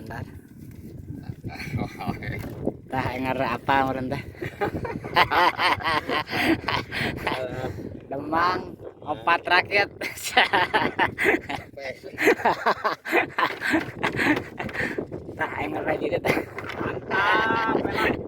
Standar. Tah engar apa meureun teh. Demang opat rakyat. Tah engar aja deh teh. Mantap, enak.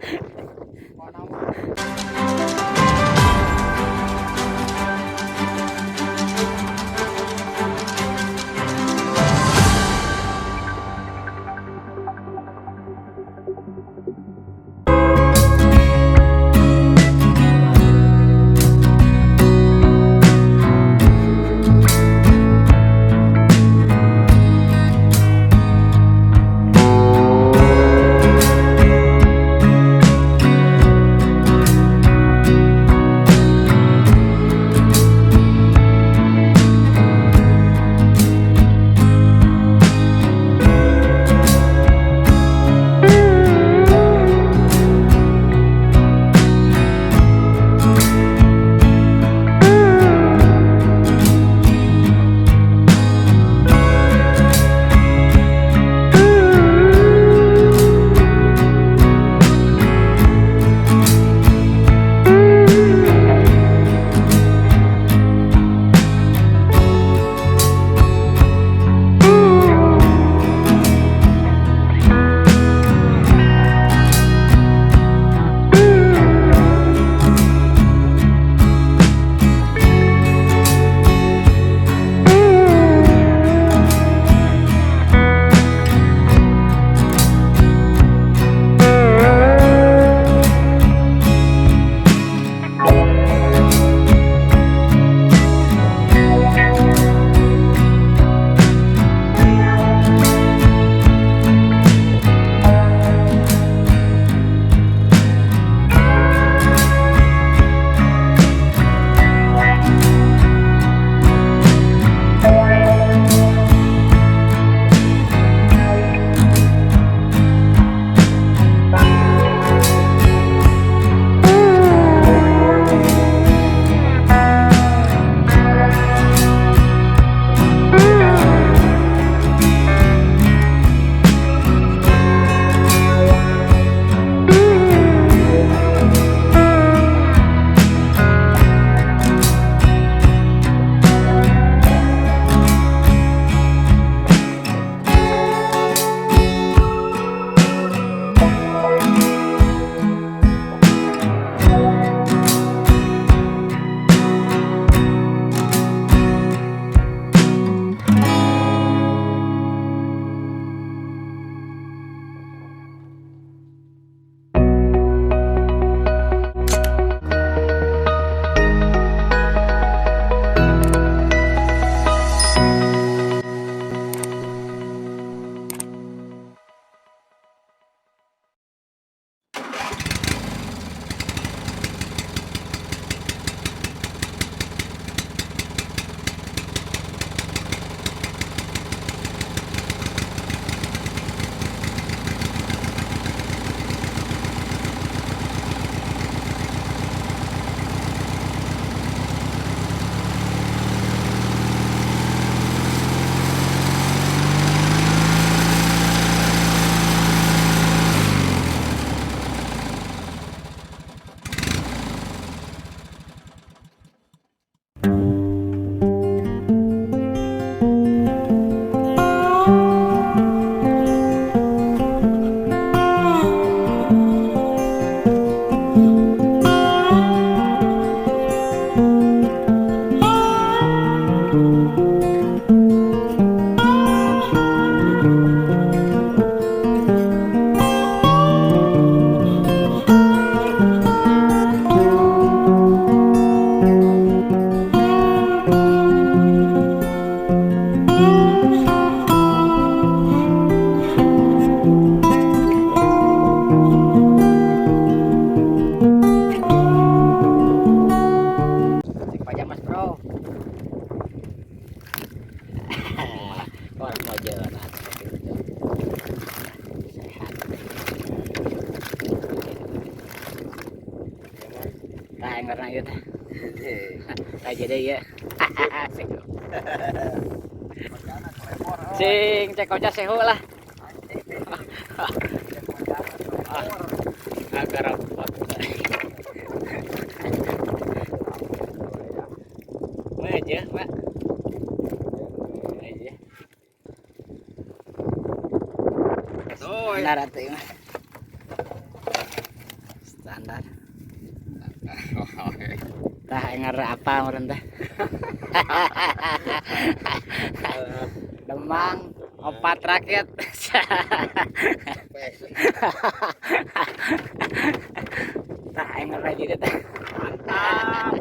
Cek pajak Mas Bro. Orang mau jalan sehat. Tah engar ieu teh. Tah jadi ya. Sing cek oja sehu lah. Agak rapat. Aja, Pak. Aja. Standar atuh ieu mah. Standar. Tah, engar apa meureun teh? Demang opat raket. Tah, engar aja teh. Mantap.